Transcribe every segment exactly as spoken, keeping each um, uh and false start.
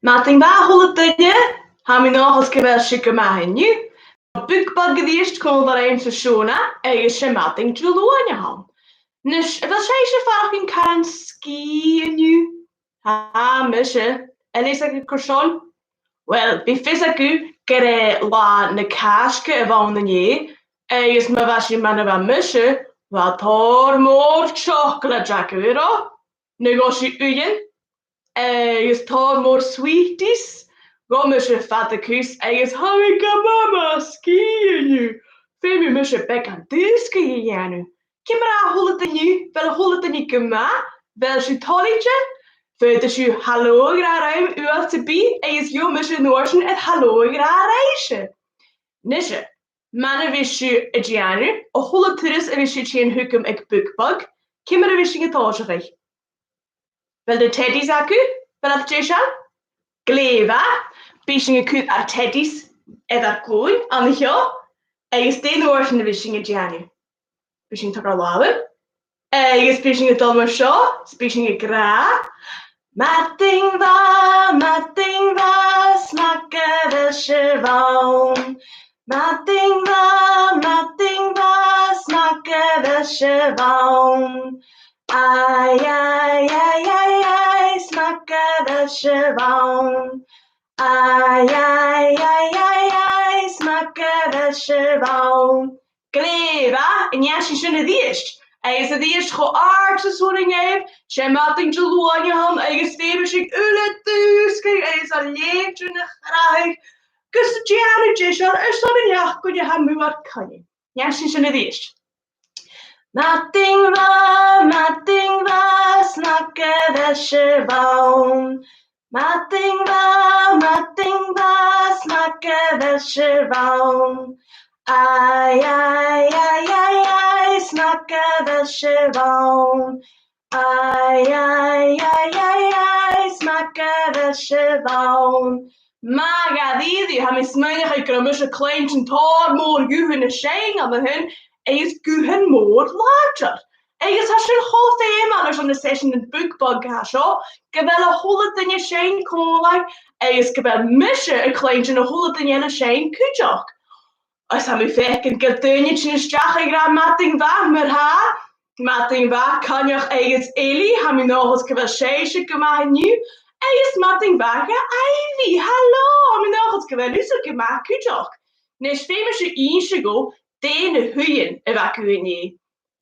Madainn mhath a h-uile duine, tha mi an dòchas gu bheil sibh gu math an-diugh. Bookbug a-rithist còmhla rinn-sa, Shona, agus 's e madainn Diluain a th' ann. A-nis, a bheil sibhse a' faireachdainn caran sgìth an-diugh? Tha mise. A bheil fios agaibh carson? Uill, bidh fios agaibh gur e Latha na Càisge a bh' ann an-dè, agus ma bha sibh mar a bha mise, bha tòrr mòr teoclaid agaibh, an robh? An do ghabh sibh uighean? Agus tòrr mòr sweeties. Ghabh mise fada cus agus tha mi gu math sgìth an-diugh. Feumaidh mise beagan dùsgaidh a dhèanamh. Ciamar a tha a h-uile duine? A bheil a h-uile duine gu math? A bheil sibh toilichte? Faodaidh sibh halò a ràdh rium uair sam bith agus gheibh mise an uair sin air halò a ràdh ribhse. Nise, mar a bhios sibh a' dèanamh, a h-uile turas a bhios sibh a' tighinn thugam aig Bookbug, ciamar a bhios sinn a' tòiseachadh? A bheil na teddies agaibh? A bheil iad deiseil? Glè mhath. Bidh sinn a' cur ar teddies air ar glùin an seo, agus dè an uair sin a bhios sinn a' dèanamh? Bidh sinn a' togail ar làmhan, agus bidh sinn a' dol mar seo, is bidh sinn ag ràdh, madainn mhath, madainn mhath, 's math gu bheil sibh ann. Madainn mhath, madainn mhath, 's math gu bheil sibh ann. Ai, ai, ai, ai, ai, 's math gu bheil sibh ann. Ai, ai, ai, ai, ai, 's math gu bheil sibh ann. Glè mhath, an dèan sinn sin a-rithist? Agus a-rithist cho àrd 's as urrainn dhuibh, 's e madainn Diluain a th' ann agus feumaidh sinn uile dùsgadh agus ar lèintean a chrathadh gus an dèanamh deiseil airson an t-seachdain a tha mu ar coinneamh. An dèan sinn sin a-rithist? Madainn mhath, madainn mhath, 's math gu bheil sibh ann. Madainn mhath, madainn mhath, 's math gu bheil sibh ann. Ai, ai, ai, ai, ai, 's math gu bheil sibh ann. Ai, ai, ai, ai, ai, 's math gu bheil sibh ann. Math dha-rìribh, tha mi a' smaoineachadh gun robh mise a' cluinntinn tòrr mòr guthan a' seinn an sin, agus guthan mòr làidir. Agus tha sin cho feumail airson na seiseanan Bookbug a tha seo, gu bheil a h-uile duine a' seinn còmhla, agus gu bheil mise a' cluinntinn a h-uile duine eile a' seinn cuideachd. Is tha mi a' faicinn gu bheil daoine a' tighinn a-steach ag ràdh madainn mhath mar-thà. Madainn mhath, Coinneach agus Eilidh, tha mi an dòchas gu bheil sibhse gu math an-diugh. Agus madainn mhath dha Ivy, halò, tha mi an dòchas gu bheil thusa gu math cuideachd. Nis, feumaidh sibh innse dhomh dè na h-uighean a bh' agaibh an-dè.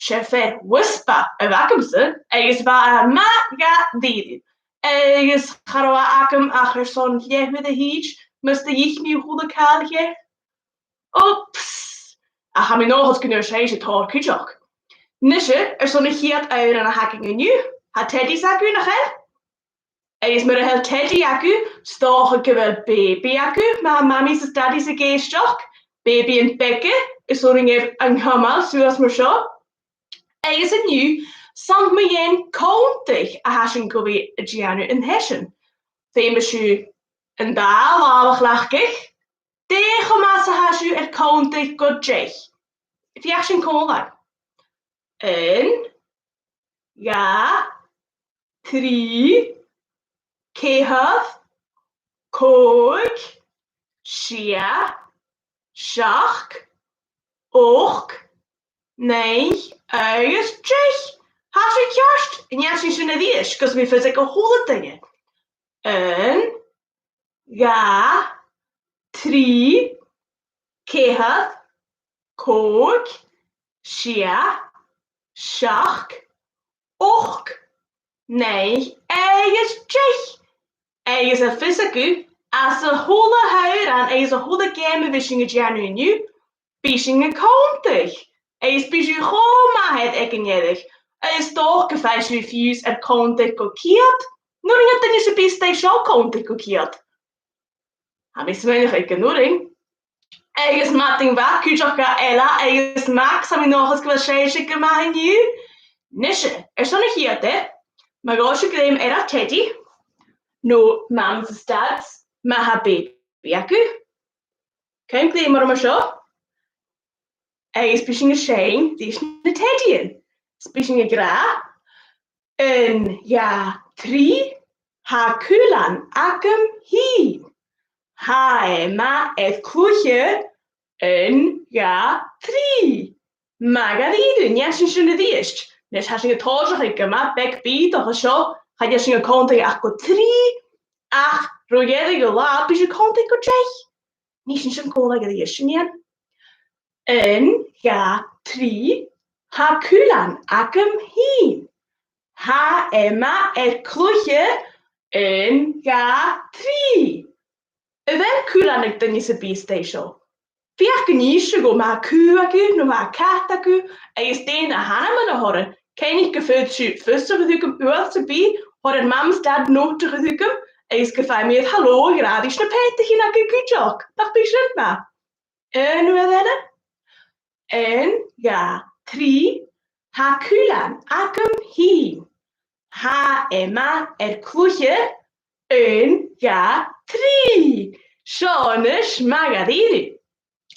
'S e fear Wispa a bh' agamsa, agus bha e math dha-rìribh. Agus cha robh e agam ach airson leth-uair a thìde, mus do dh'ith mi a h-uile càil dheth. Oops! Ach tha mi an dòchas gun d' fhuair sibhse tòrr cuideachd. Nise, airson a' chiad òran a th' againn an-diugh, tha teddies agaibh, nach eil? Agus mura h-eil teddy agaibh, 's dòcha gu bheil baby agaibh, ma tha mamaidhs is dadaidhs ag èisteachd, baby-ann beaga, is urrainn dhuibh an cumail suas mar seo. Agus an-diugh, 's ann mu dheidhinn cunntadh a tha sinn gu bhith a' dèanamh an t-seisein. Feumaidh sibh an dà làmh a chleachdadh. Dè cho math 's a tha sibh air cunntadh gu deich? Feuch sinn còmhla. Aon, dhà, trì, ceithir, còig, sia, seachd, ochd, naoi agus deich. Tha sin ceart. An dèan sinn sin a-rithist, gus am bi fios aig a h-uile duine? Aon, dhà, trì, ceithir, còig, sia, seachd, ochd, naoi agus deich. Agus a bheil fios agaibh, anns a h-uile h-òran agus a h-uile geama a bhios sinn a' dèanamh an-diugh, bidh sinn a' cunntadh. Agus bidh sibh cho math air aig an deireadh. Agus 's dòcha gum faigh sibh fiù 's air cunntadh gu ceud. An urrainn do dhuine sam bith a-staigh seo cunntadh gu ceud? Tha mi a' smaoineachadh gun urrainn. Agus madainn mhath cuideachd dha Ella agus Max, tha mi an dòchas gu bheil sibhse gu math an-diugh. Nise, airson a' chiad fhear, ma ghabhas sibh grèim air ur teddy, no mamaidhs is dadaidhs, ma tha baby agaibh. Cumaibh grèim orra mar seo, agus bidh sinn a' seinn ris na teddy-ann. Is bidh sinn ag ràdh, aon, dhà, trì, Tha cuilean agam fhìn. Tha e math air cluiche. Aon, dhà, trì. Math dha-rìribh, nì sinn sin a-rithist. Nis, tha sinn a' tòiseachadh gu math beag bìodach an seo, chan eil sinn a' cunntadh ach gu trì, ach ro dheireadh an latha, bidh sinn a' cunntadh gu deich. Nì sinn sin còmhla a-rithist, an dèan? Aon, dhà, trì, tha cuilean agam fhìn. Tha e math air cluiche. Aon, dhà, trì. A bheil cuilean aig duine sam bith a-staigh an seo? Feuch gun innis sibh dhomh ma tha cù agaibh no ma tha cat agaibh, agus dè na h-ainmean a th' orra. Cuimhnich gum faod sibh fios a chur thugam uair sam bith, thoir air Mam is Dad nota a chur thugam, agus gum faigh mi air halò a ràdh ris na peataichean agaibh cuideachd. Nach bi sin math? Aon uair eile. Aon, dhà, trì, tha cuilean agam fhìn. Tha e math air cluiche. Aon, dhà, trì. Seo a-nis, math dha-rìribh.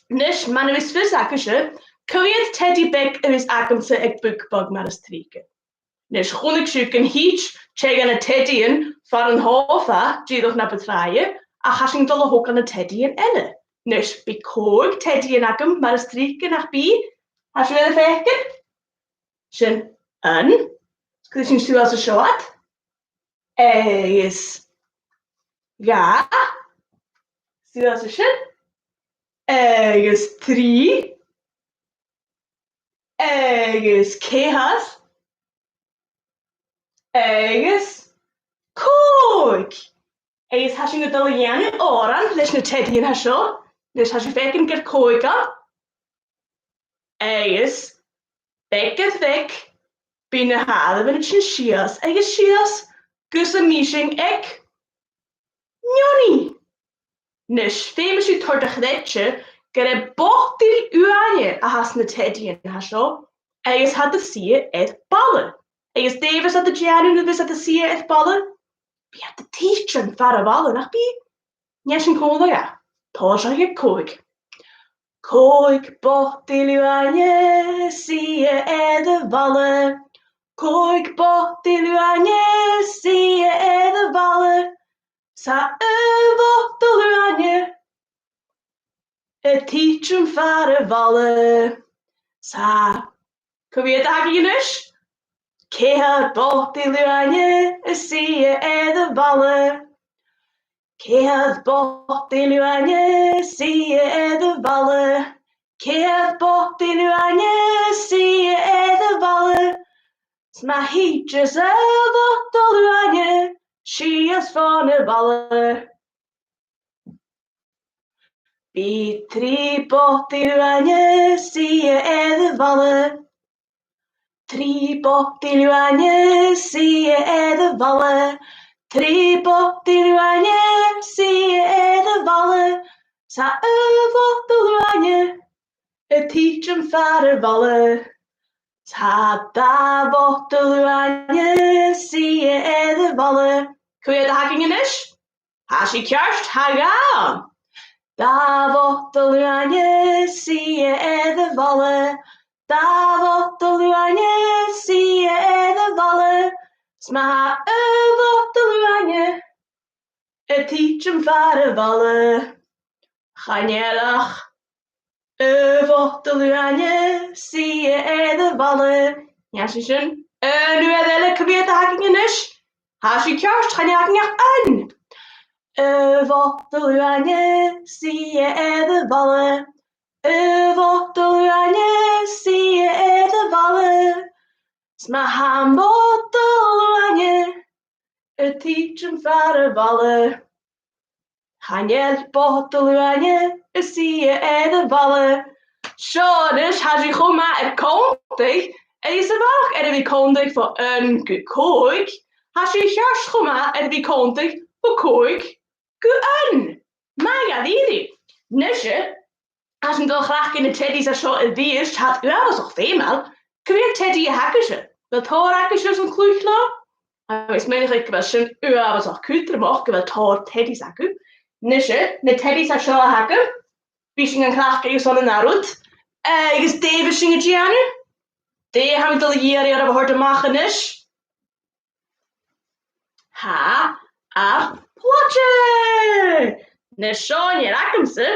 Nis, mura bhios fios agaibhse, cò mheud teadaidh beag a bhios agamsa aig Bookbug mar as trice? Nis, chunnaic sibh gun thuit tè de na teadaidhean far an sòfa dìreach na bu tràithe, ach tha sinn a' dol a thogail na teadaidhean eile. Nis, bidh còig teadaidhean agam mar as trice, nach bi? Tha sibh air a' faicinn? Sin aon. Cuiridh sinn suas an seo iad. Agus dhà. Suas an sin. Agus trì. Agus ceithir. Agus còig. Agus tha sinn a' dol a dhèanamh òran leis na teadaidhean a tha seo. Nis, tha sibh a' faicinn gur còig a th' ann. Agus beag air bheag, bidh na h-àireamhan a' tighinn sìos agus sìos gus am bi sinn aig neoni. Nis, feumaidh sibh toirt a chreidsinn gur e botail uaine a th' anns na teadaidhean a tha seo, agus tha iad a' suidhe air balla. Agus dè bhios iad a' dèanamh nuair a bhios iad a' suidhe air balla? Bidh iad a' tuiteam far a' bhalla, nach bi? Nì sinn còmhla e. Tòisichidh aig còig. Còig botail uaine a' suidhe air a' bhalla. Còig botail uaine a' suidhe air a' bhalla. 'S tha aon bhotal uaine a' tuiteam far a' bhalla. 'S tha, cò mheud a th' againn a-nis? Ceithir botail uaine a' suidhe air a' bhalla. Ceithir botail uaine a' suidhe air a' bhalla. Ceithir botail uaine a' suidhe air a' bhalla. 'S ma thuiteas aon bhotal uaine sìos fon a' bhalla. Bidh trì botail uaine a' suidhe air a' bhalla. Trì botail uaine a' suidhe air a' bhalla. Trì botail uaine a' suidhe air a' bhalla. 'S tha aon bhotal uaine a' tuiteam far a' bhalla. 'S tha dà bhotal uaine a' suidhe air a' bhalla. Cò mheud a th' againn a-nis? Tha sibh ceart, tha dhà ann. Dà bhotal uaine a' suidhe air a' bhalla. Dà bhotal uaine a' suidhe air a' bhalla. 'S ma tha aon bhotal uaine a' tuiteam far a' bhalla. Chan eil ach aon bhotal uaine a' suidhe air a' bhalla. Nì sinn sin aon uair eile, cò mheud a th' againn a-nis? Tha sibh ceart, chan eil againn ach aon. Aon bhotal uaine a' suidhe air a' bhalla. Aon bhotal uaine a' suidhe air a' bhalla. 'S ma tha aon bhotal uaine a' tuiteam far a' bhalla. Chan eil botal uaine a' suidhe air a' bhalla. Seo a-nis, tha sibh cho math air cunntadh, agus a bharrachd air a bhith a' cunntadh bho aon gu còig, tha sibh cheart cho math air a bhith a' cunntadh bho còig gu aon. Math dha-rìribh. Nise, tha sinn a' dol a chleachdadh na teadaidhs a tha seo a-rithist, tha iad uabhasach feumail. Cò mheud teadaidh a th' agaibhse? A bheil tòrr agaibhse airson cluich leotha? Agus smaoinich gu bheil sin uabhasach cudromach gu bheil tòrr teadaidhs agaibh. Nise, na teadaidhs a tha seo a th' agam, bidh sinn gan cleachdadh airson an ath rud. Agus dè bhios sinn a' dèanamh? Dè tha mi a' dol a dh'iarraidh oirbh a thoirt a-mach a-nis? Tha ar plaide! Nise, seo an fhear agamsa,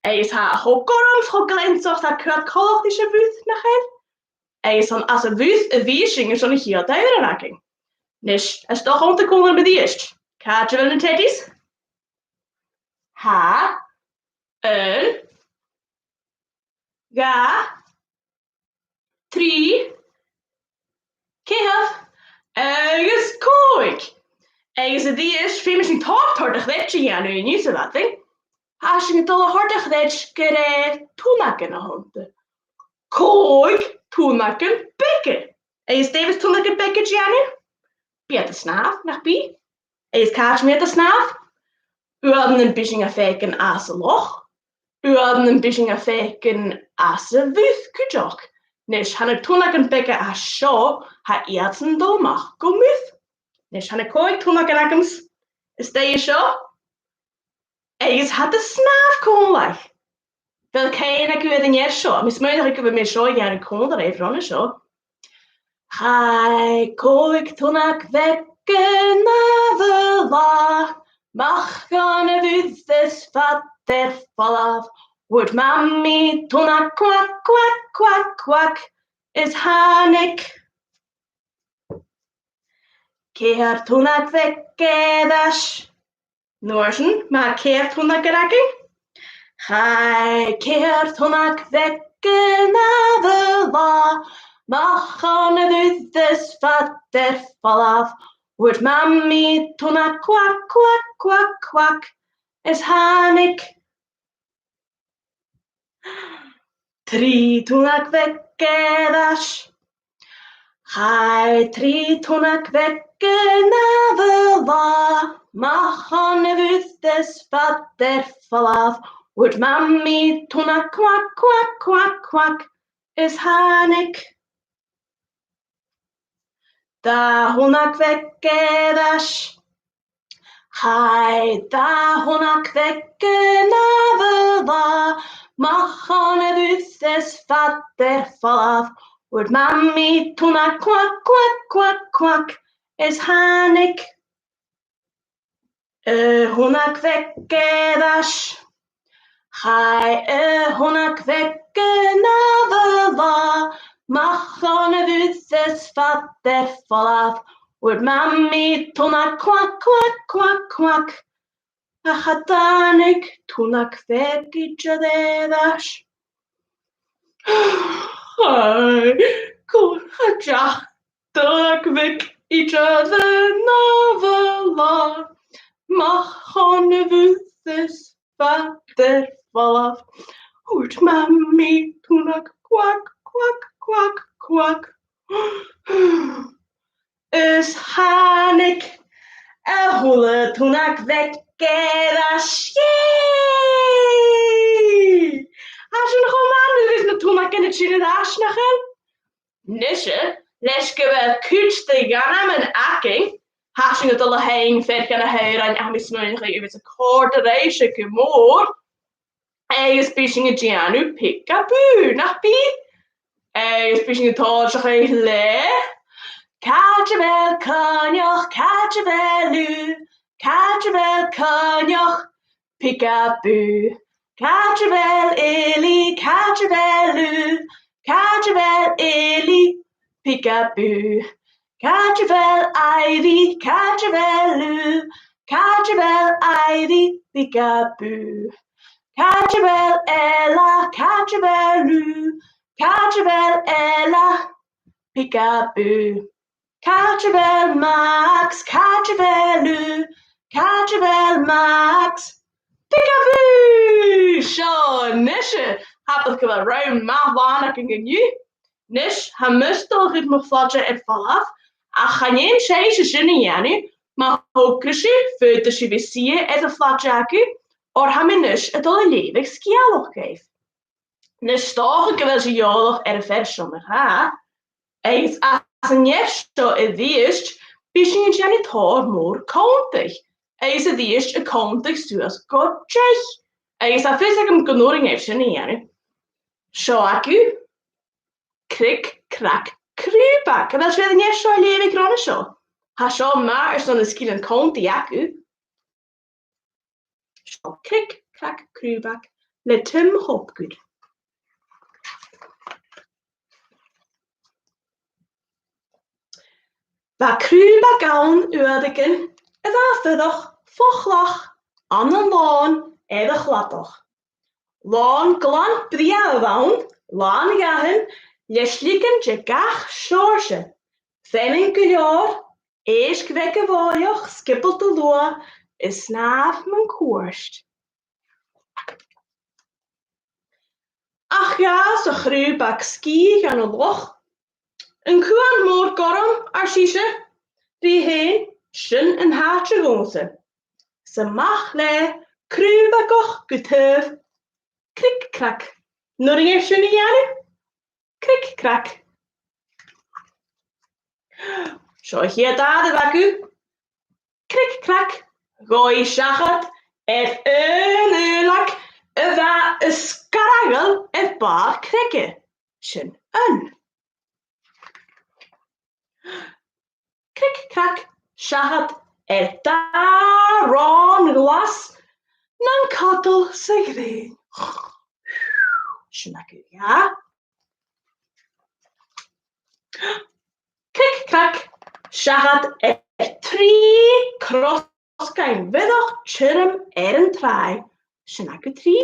agus tha e cho gorm, cho gleansach, tha e coltach ris a' bhùrn, nach eil? Agus anns a' bhùrn a bhios sinn airson a' chiad òran againn. Nise, is dòcha gun tèid sinn a-rithist. Càit a bheil na teddies? Tha aon, dhà, trì, ceithir agus còig. Agus a-rithist, feumaidh sinn tòrr, tòrr de chreids a dhèanamh an-diugh, a chàirdean. Tha sinn a' dol a thoirt a chreids gur e tunnagan a th' annta. Còig tunnagan beaga. Agus dè bhios tunnagan beaga a' dèanamh? Bidh iad a' snàmh, nach bi? Agus càit am bi iad a' snàmh? Uaireannan bidh sinn a' faicinn anns an loch. Uaireannan bidh sinn a' faicinn anns a' mhuir cuideachd. Nise, tha na tunnagan beaga a tha seo, tha iadsan a' dol a-mach gu muir. Nise, tha na còig tunnagan agamsa. Is dè seo? Agus tha iad a' snàmh còmhla. A bheil cuimhne agaibh air an fhear seo? Tha mi a' smaoineachadh gu bheil mi seo a' dèanamh còmhla ri an fhear seo. Chaidh còig tunnag bheag air an latha, a-mach chun a' mhuir is fada air falbh. Thuirt Mamaidh Tunnag quack, quack, quack, quack, is thàinig ceithir tunnag bheag air ais. An uair sin, ma tha ceithir tunnag againn. Chaidh ceithir tunnag bheag air an latha, a-mach chun a' mhuir is fada air falbh. Thuirt Mamaidh Tunnag quack, quack, quack, quack, is thàinig trì tunnag bheag air ais. Chaidh trì tunnag bheag air an latha, a-mach chun a' mhuir is fada air falbh. Thuirt Mamaidh Tunnag quack, quack, quack, quack, is thàinig dà thunnag bheag air ais. Chaidh dà thunnag bheag air an latha, a-mach chun a' mhuir is fada air falbh. Thuirt Mamaidh Tunnag quack, quack, quack, quack, is thàinig aon thunnag bheag air ais. Chaidh aon thunnag bheag air an latha, a-mach chun a' mhuir is fada air falbh. Thuirt Mamaidh Tunnag quack, quack, quack, quack, ach cha tàinig tunnag bheag idir air ais. Hai, cò, cha deach tunnag bheag idir air an latha, a-mach chun a' mhuir is fada air falbh. Thuirt Mamaidh Tunnag quack, quack, quack, quack. Is thàinig a h-uile tunnag bheag air ais. Yay! Tha sin cho math nuair a bhios na tunnagan a' tighinn air ais, nach eil? Nise, leis gu bheil cuid de dh'ainmean againn, tha sinn a' dol a sheinn fear de na h-òrain a tha mi a' smaoineachadh a bhios a' còrdadh ribhse gu mòr. Agus bidh sinn a' dèanamh Peek-a-Boo, nach bi? Agus bidh sinn a' tòiseachadh le: Càit a bheil Coinneach, càit a bheil thu, càit a bheil Coinneach, Peek-a-Boo? Càit a bheil Eilidh, càit a bheil thu, càit a bheil Eilidh, Peek-a-Boo? Càit a bheil Ivy, càit a bheil thu, càit a bheil Ivy, Peek-a-Boo? Càit a bheil Ella, càit a bheil thu, càit a bheil Ella, Peek-a-Boo? Càit a bheil Max, càit a bheil thu, càit a bheil Max, Peek-a-Boo? Seo a-nis e. Tha e a' ciallachadh gu bheil rann math làn againn an-diugh. A-nis, tha mise a' dol a chur mo phlaide air falbh, ach chan fheum sibhse sin a dhèanamh, ma thogras sibh, faodaidh sibh a bhith suidhe air a' phlaide agaibh, oir tha mi a-nis a' dol a leughadh sgeulachd dhuibh. A-nis, 's dòcha gu bheil sibh eòlach air a' phearsa seo mar-thà, agus anns an fhear seo a-rithist, bidh sinn a' dèanamh tòrr mòr cunntadh, agus a-rithist a' cunntadh suas gu deich. Agus tha fios agam gun urrainn dhuibh sin a dhèanamh. Seo agaibh Cric Crac Crùbag. A bheil sibh air an fhear seo a leughadh ron a seo? Tha seo math airson na sgilean cunntadh agaibh. Seo Cric Crac Crùbag le Tim Hopgood. Bha crùbag ann uaireigin a bha a' fuireach fo chloich ann an lòn air a' chladach. Lòn glan brèagha a bh' ann, làn dhathan, le sligean de gach seòrsa, feamainn gu leòr, èisg bheaga bhòidheach, sgiobalta luath, a' snàmh mun cuairt. Ach dh'fhàs a' chrùbag sgìth dhan an loch. An cuan mòr gorm, ars ise rithe fhèin, sin an t-àite dhòmhsa. 'S a-mach leatha crùbagach gu taobh. Cric crac. An urrainn dhuibh sin a dhèanamh? Cric crac. Seo a' chiad àireamh agaibh. Cric crac, dh'fhalbh i seachad air aon ùrlar a bha a' sgaradh air bàrr creige. Sin aon. Cric crac, seachad air dà ròn ghlas nan cadal sa ghrèin. Sin agaibh dhà. Cric crac, seachad air trì crosgain bhiorach tioram air an tràigh. Sin agaibh trì.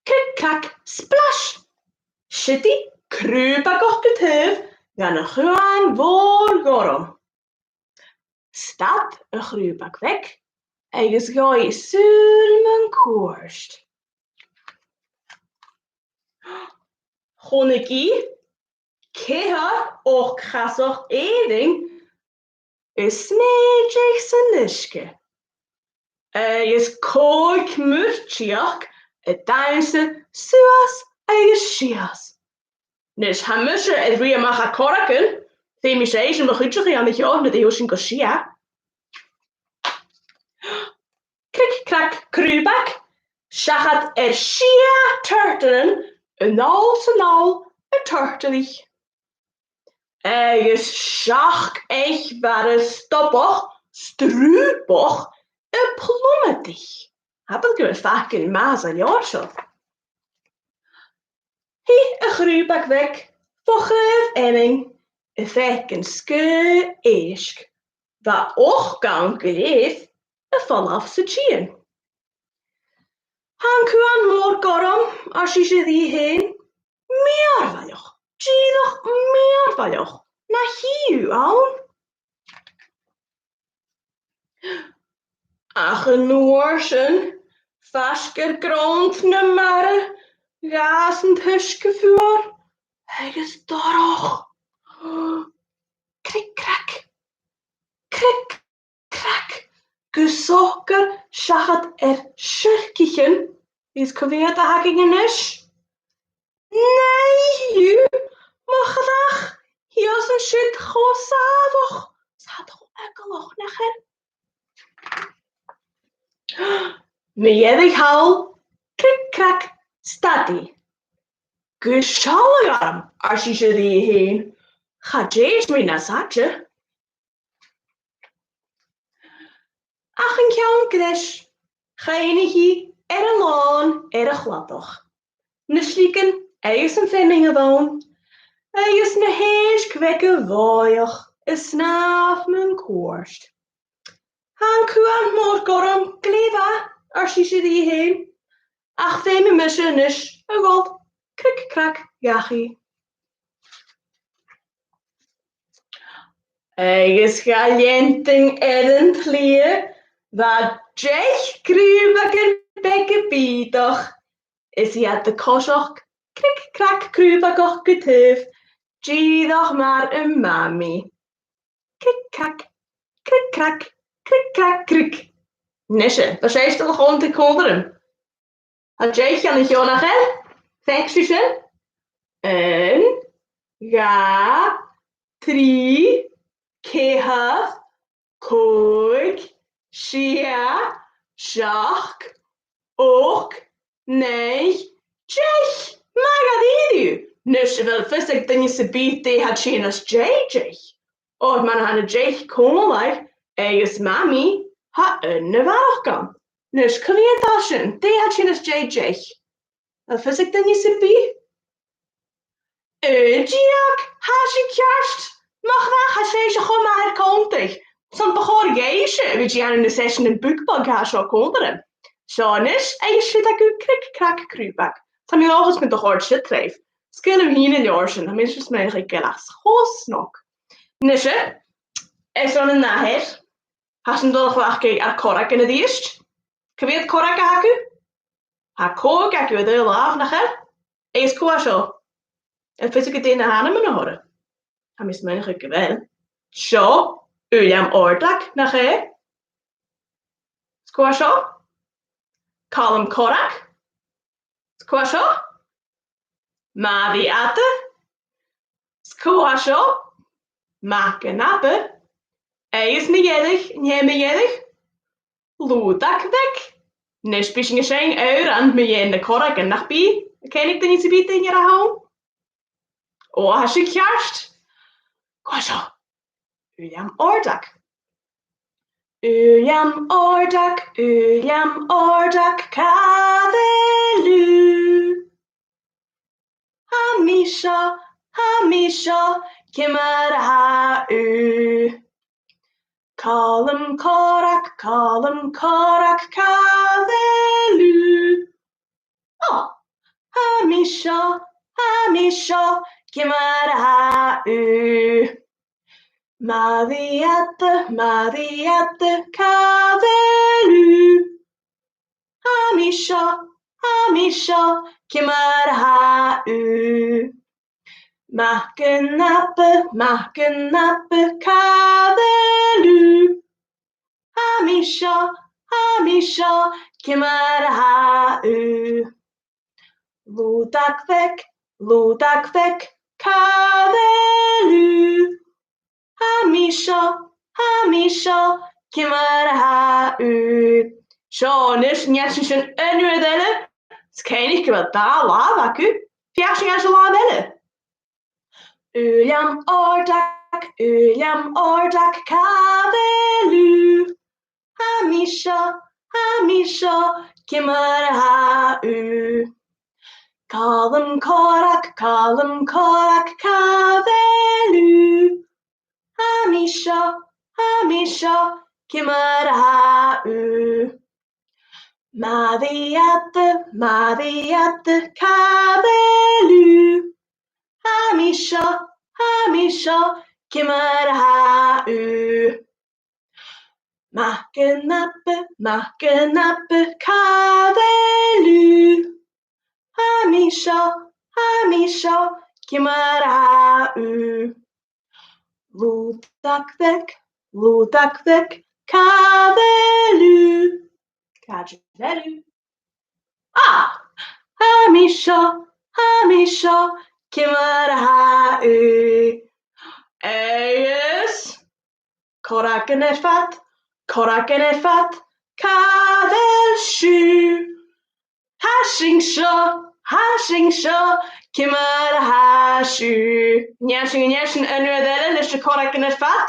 Cric crac, splais! Siud i, crùbagach gu taobh dhan a' chuan mhòr ghorm. Stad a' chrùbag bheag agus ghabh i sùil mun cuairt. Chunnaic i ceithir ochd-chasach èirinn a' snèideadh san uisge, agus còig muirtidheach a' dannsa suas agus sìos. Nis, tha mise air ruith a-mach à corragan, feumaidh mise èisteachd ri mo chuideachadh an seo nuair a thèid sinn gu sia. Cric crac crùbag, seachad air sia turtaran a-null 's a-nall a' turtaraich. Agus seachd eich-mhara stobach, strùbach, a' plumadaich. Abair gu bheil facal math sa leabhar seo. Shuidh a' chrùbag bheag fo chraobh fheamainn a' faicinn sgaoth èisg. Bha ochd ann gu lèir a' falbh 's a' tighinn. Tha an cuan mòr gorm, ars ise rithe fhèin, mìorbhaileach, dìreach mìorbhaileach, na chì thu ann. Ach an uair sin, faisg air grunnd na mara, dh'fhàs an t-uisge fuar agus dorch. Cric crac, cric crac, gu socair seachad air siorcaichean, is cò mheud a th' againn a-nis? Naoi dhiubh, mo chreach, shìos an siud cho sàmhach, 's tha iad cho eagalach, nach eil? Mu dheireadh thall, cric crac, stad i. Gu sealladh orm, ars ise rithe fhèin, cha tèid mi nas fhaide. Ach an ceann greis, chuimhnich i air an lòn air a' chladach, na sligean agus am feamainn a bh' ann, agus na h-èisg bheaga bhòidheach a' snàmh mun cuairt. Tha an cuan mòr gorm glè mhath, ars ise rithe fhèin, ach feumaidh mise a-nis a dhol cric crac dhachaigh. Agus ga leantainn air an t-slighe, bha deich crùbagan beaga bìodach, is iad a' coiseachd cric crac crùbagach gu taobh, dìreach mar am mamaidh. Cric crac, cric crac, cric crac cric. Nise, tha sibh a' dol a chunntadh còmhla rium. Tha deich ann an seo, nach eil? Faic sibh sin. Aon, dhà, trì, ceithir, còig, sia, seachd, ochd, naoi, deich. Math dha-rìribh. Nis, a bheil fios aig duine sam bith dè tha tighinn às dèidh deich? Ò, mar a tha na deich còmhla, agus Mamaidh, tha aon a bharrachd ann. Nis, cò mheud a tha sin? Dè tha tighinn às dèidh deich? A bheil fios aig duine sam bith? Aon deug, tha sin ceart. Mo chreach, tha sibhse cho math air cunntadh. 'S ann bu chòir dhuibhse a bhith a' dèanamh na seiseanan Bookbug a tha seo còmhla rium. Seo a-nis, agus siud agaibh Cric Crac Crùbag. Tha mi an dòchas gun do chòrd siud ribh. Sgaoil thu fhèin an leabhar sin, tha mi a' smaoineachadh gu bheil e cho snog. Nise, airson an ath fhear, tha sinn a' dol a chleachdadh ar corragan a-rithist. Cia mheud corrag a th' agaibh? Tha còig agaibh air an làmh, nach eil? Agus cò tha seo? A bheil fios agaibh dè na h-ainmean a th' oirre? Tha mi a' smaoineachadh gu bheil. Seo Uilleam Òrdag, nach e? Is cò tha seo? Calum Corrag. Is cò tha seo? Màiri Fhada. Is cò tha seo? Mac an Aba. Agus mu dheireadh, an tè mu dheireadh? Lùdag Bheag. Nis, bidh sinn a' seinn òran mu dheidhinn na corragan, nach bi? A bheil cuimhne aig duine sam bith dè an t-òran a th' ann? Ò, tha sin ceart. Cò tha seo? Uilleam Òrdag. Uilleam Òrdag, Uilleam Òrdag, càit a bheil thu? Tha mi seo, tha mi seo, ciamar a tha thu? Calum Corrag, Calum Corrag, càit a bheil thu? Ò, tha mi seo, tha mi seo, ciamar a tha thu? Màiri Fhada, Màiri Fhada, càit a bheil thu? Tha mi seo, tha mi seo, ciamar a tha thu? Mac an Aba, Mac an Aba, càit a bheil thu? Tha mi seo, tha mi seo, ciamar a tha thu? Lùdag Bheag, Lùdag Bheag, càit a bheil thu? Tha mi seo, tha mi seo, ciamar a tha thu? Seo a-nis, nì sinn sin aon uair eile. Is cuimhnich gu bheil dà làmh agaibh. Feuch sinn an làmh eile. Uilleam Òrdag, Uilleam Òrdag, càit a bheil thu? Tha mi seo, tha mi seo, ciamar a tha thu? Calum Corrag, Calum Corrag, càit a bheil thu? Tha mi seo, tha mi seo, ciamar a tha thu? Màiri Fhada, Màiri Fhada, càit a bheil thu? Tha mi seo, tha mi seo, ciamar a tha thu? Mac an Aba, Mac an Aba, càit a bheil thu? Tha mi seo, tha mi seo, ciamar a tha thu? Lùdag Bheag, Lùdag Bheag, càit a bheil thu? Càit a bheil thu? Ah! Tha mi seo, tha mi seo, ciamar a tha thu? Agus corragan air fad, corragan air fad, càit a bheil sibh? Tha sinn seo, tha sinn seo, ciamar a tha sibh? Nì sinn, nì sinn aon uair eile leis na corragan air fad.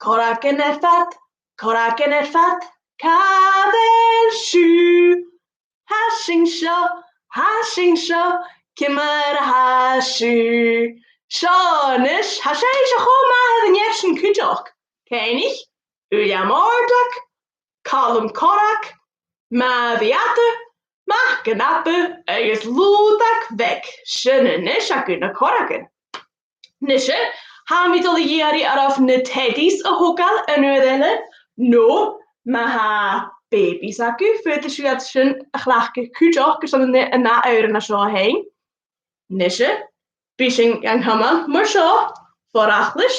Corragan air fad, corragan air fad, càit a bheil sibh? Tha sinn seo, tha sinn seo, ciamar a tha sibh? Seo a-nis, tha sibhse cho math air an fhear sin cuideachd. Cuimhnich, Uilleam Òrdag, Calum Corrag, Màiri Fhada, Mac an Aba agus Lùdag Bheag. Sin a-nis agaibh na corragan. Nise, tha mi a' dol a dh'iarraidh oirbh na teddies a thogail aon uair eile, no ma tha babies agaibh, faodaidh sibh iad sin a chleachdadh cuideachd airson an, an ath òran a seo fhèin. Nise, bidh sinn gan cumail mar seo, fo fhreagras,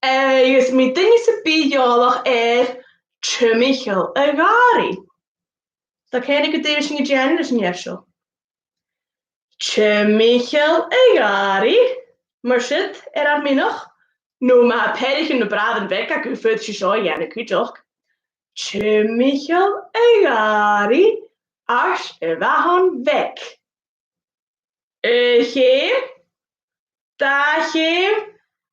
agus mi duine sam bith eòlach air timcheall a' ghàrraidh. Tha cuimhne agaibh dè bhios sinn a' dèanamh leis an fhear seo? Timcheall a' ghàrraidh, mar siud air ar mionach, no ma tha peathraichean no bràithrean beaga agaibh, faodaidh sibh seo a dhèanamh cuideachd. Timcheall a' ghàrraidh, ars a' mhathan bheag. Aon cheum, dà cheum,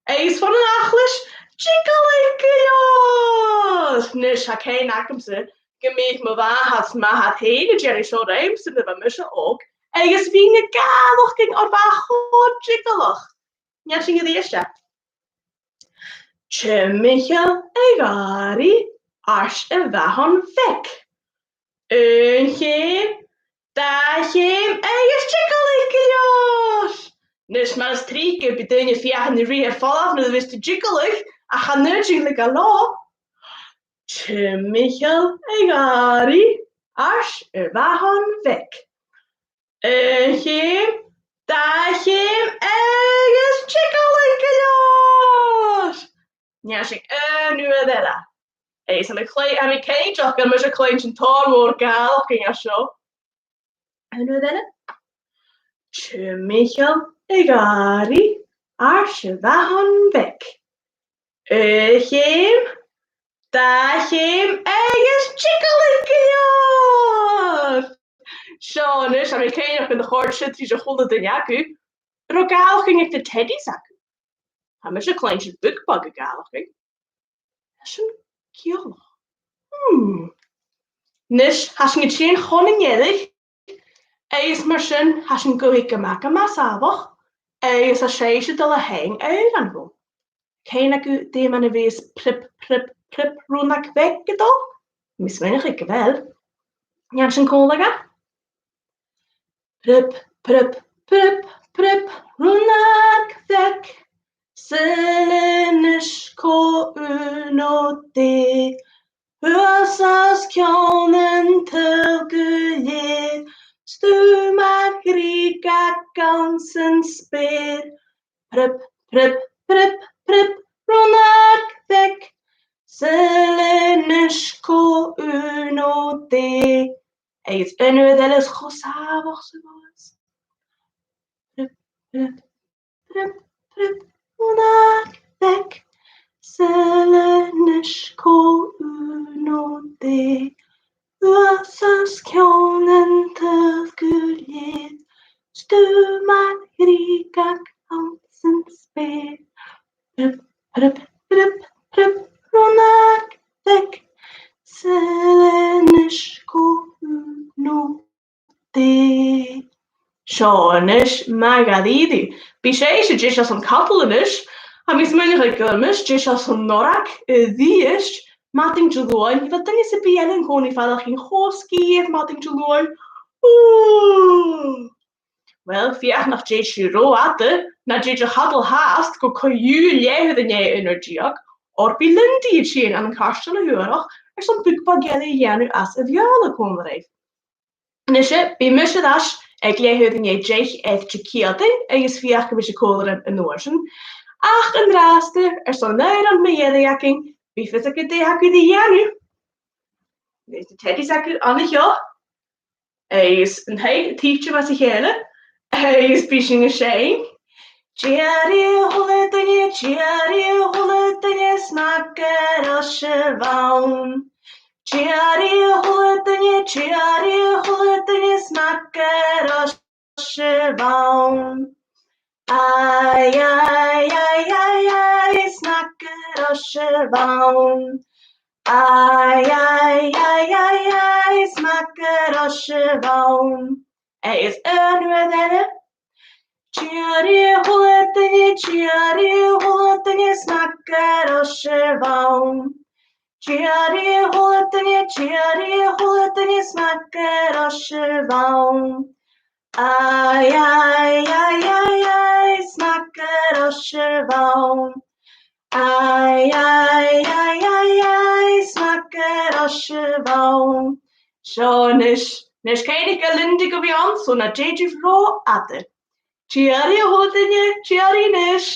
agus fon an achlais, diogalaiche gu leòr! A-nis, tha cuimhne agamsa gum biodh mo mhàthair 's m' athair fhèin a' dèanamh seo riumsa nuair a bha mise òg, agus bhithinn a' gàireachdainn oir bha e cho diogalach. Nì sinn a-rithist e. Timcheall a' ghàrraidh, ars a' mhathan bheag. Aon cheum, dà cheum, agus diogalaiche gu leòr! A-nis, mar as trice, bidh daoine a' feuchainn ri ruith air falbh nuair a bhios tu a' diogalaiche, ach chan fhaod sinn leigeil leotha. Timcheall a' ghàrraidh, ars a' mhathan bheag. Aon cheum, dà cheum, agus diogalaiche gu leòr! Nì sinn aon uair eile. Agus tha mi a' cluinn-, tha mi cinnteach gum bi sibh a' cluinntinn tòrr mòr Gàidhlig an seo. Aon uair eile. Timcheall a' ghàrraidh, ars a' mhathan bheag. Aon cheum, dà cheum, agus diogalaiche gu leòr! Seo a-nis, tha mi cinnteach gun do chòrd siud ris a h-uile duine agaibh. An robh Gàidhlig aig na teddies agaibh? Tha mise a' cluinntinn Bookbug a' gàireachdainn. Tha sin ciallach. Hmm. A-nis, tha sinn a' tighinn chun an deiridh, agus mar sin, tha sinn gu bhith gu math, gu math sàmhach, agus tha sibhse a' dol a sheinn òran dhomh. Cuimhnichibh, dè mar a bhios prip, prip, prip, rionnag bheag a' dol? Tha mi a' smaoineachadh gu bheil. Nì sinn còmhla e. Prip, prip, prip, prip, rionnag bheag, saoil a-nis cò thu no dè, shuas os cionn an t-saoghail gu lèir, 's tu mar ghrìogag anns an speur. Prip, prip, prip, prip, rionnag bheag, saoil a-nis cò thu no dè. Agus aon uair eile cho sàmhach 's a ghabhas. Prip, prip, prip, prip, rionnag bheag, saoil a-nis cò thu no dè. Shuas os cionn an t-saoghail gu lèir, 's tu mar ghrìogag anns an speur. Prip, prip, prip, prip, rionnag bheag, saoil a-nis cò thu no dè. Seo a-nis, math dha-rìribh. Bidh sibhse deiseil airson cadal a-nis. Tha mi a' smaoineachadh gu bheil mise deiseil airson norrag a-rithist. Madainn Diluain, a bheil duine sam bith eile an-còmhnaidh a' faireachdainn cho sgìth air madainn Diluain? Ù! Uill, feuch nach tèid sibh ro fhada, no tèid a chadal fhathast gu co-dhiù leth-uair an dèidh aon uair deug, oir bidh Lindy a' tighinn ann an cairteal na h-uarach airson Bookbug eile a dhèanamh às a' Bheurla còmhla ribh. A-nis, bidh mise air ais aig leth-uair an dèidh deich air Diciadain, agus feuch gum bi sibh còmhla rium an uair sin. Ach an-dràsta, airson an òran mu dheireadh againn, bidh fios agaibh dè th' agaibh ri dhèanamh. Bidh na teddies agaibh an seo. Agus an taigh, taobh a-muigh às a chèile. Agus bidh sinn a' seinn. Tìoraidh a h-uile duine, tìoraidh a h-uile duine, 's math gun robh sibh ann. Tìoraidh a h-uile duine, tìoraidh a h-uile duine, 's math gun robh sibh ann. Ai, ai, ai, ai, ai, 's math gun robh sibh ann. Ai, ai, ai, ai, ai, 's math gun robh sibh ann. Agus aon uair eile. Tìoraidh a h-uile duine, tìoraidh a h-uile duine, 's math gun robh sibh ann. Tìoraidh a h-uile duine, tìoraidh a h-uile duine, 's math gun robh sibh ann. Ai, ai, ai, ai, ai, 's math gun robh sibh ann. Ai, ai, ai, ai, ai, 's math gun robh sibh ann. Seo a-nis. A-nis, cuimhnichibh gu bheil Lindy gu bhith ann, so na tèid sibh ro fhada. Tìoraidh a h-uile duine, tìoraidh a-nis.